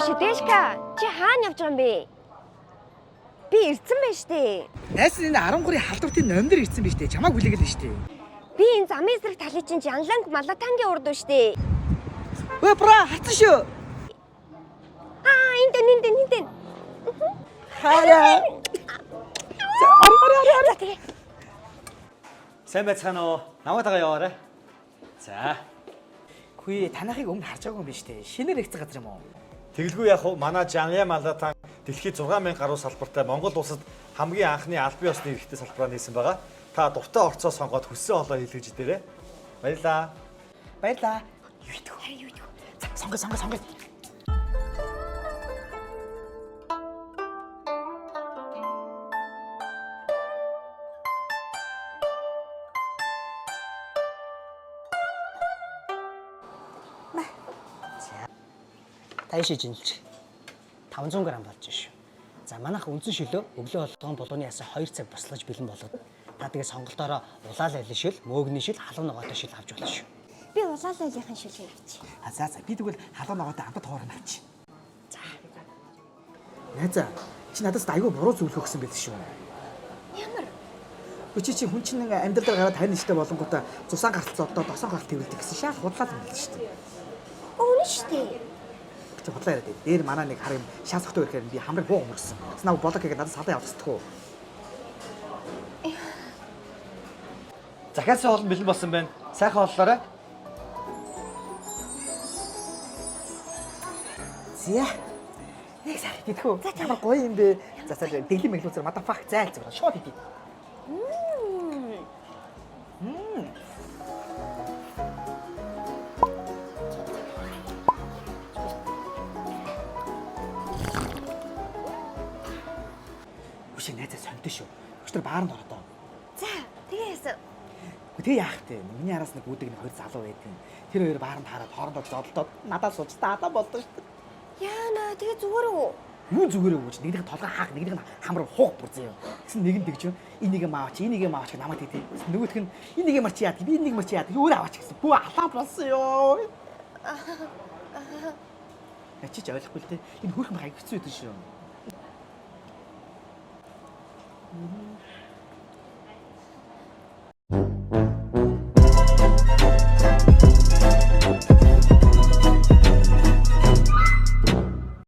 Шидэшка, чи хаана явж байгаа юм бэ? Би ирсэн байж тээ. Найс энэ 13-ын халдвартын номдор ирсэн биз дээ. Чамааг хүлээгээл нь штэ. Би энэ замын эсрэг талын чинь Жанланг Малатангийн урд үү штэ. Өө бра харцсан шүү. Аа, энд энэ энд энд энд. Хараа. Ар ар ар ар. За тэгээ. Сайн байцгаана уу? Намайг дагаа яваарай. За. Хүй танахыг өмнө харж байгаагүй юм биш үү? Шинээр нэгдсэн газар юм уу? Тэгэлгүй яах вэ? Манай Жаня Малатан дэлхийд 6000 гаруй салбартай Монгол улсад хамгийн анхны албан ёсны эрхтэй салбараа нээсэн байгаа. Та дуртай орцоо сонгоод хүссэн хоолоо хийлгэж идээрэй. Баярлаа. Баярлаа. Юу идэх вэ? Харин юу идэх вэ? За сонгоо сонгоо сонгоо. Тайши жинлж 500 г болж шүү. За манайх үндсэн шилөө өглөө болгон булууны ясаа 2 цаг буслаж бэлэн болгодог. Та тэгээ сонголтоороо улаал айлын шил, мөөгний шил, халуун ногоотой шил авч болно шүү. Би улаал айлынхын шилийг авчих. А за за би тэгвэл халуун ногоотой амтад хуурна авчи. За. Найзаа чи надаас айгүй буруу зөвлөх өгсөн байл шүү. Ямар? Үгүй чи хүн чинь ингээ амьдрал дээр гараад харин иштэй болонгуудаа цусан гарт зоддоо досон гарт тэрвэлдэг гэсэн шал худлаа юм байл шүү дээ. Үнэн штэ. Чи худлаа яриад байд. Дээр манай нэг хар юм шал цогтой ирэхээр би хамрыг хуу өмөрсөн. Тэгсэн наа болог хийгээд надад салаа явуулчихдаг уу. Захиалсан хоол нь бэлэн болсон байна. Сайхан хооллоорой. Зя. Нэг сар идэх үү? Ямар гоё юм бэ? За за дэглэм мэглүүцэр motherfuck зайлц байна. Шууд идэ. Үгүй найзаа сонтой шүү. Өчтөр бааранд ороод. За, тэгээ яасан. Үгүй тэгээ яах вэ? Миний араас нэг үүдэг нэг хоёр залуу байдیں۔ Тэр хоёр бааранд хараад хоорондоо зодолдоод надад сууж таадаа болдоо шүү дээ. Яана, тэгээ зүгээр үү? Юу зүгээр өгөөч нэгнийх нь толгой хаах нэгнийх нь хамар хуух бүр заяа. Тэгсэн нэг нь тэгж энийг юм аваач энийг юм аваач гэж намайг тэгтээ. Нөгөөх нь энийг юм чи яадаг би энийг юм чи яадаг өөр аваач гэсэн. Бүү алаа болсон ёо. Чи ч ойлгохгүй л те. Энэ хөрхөн аяг хэцүү байдаг шүү.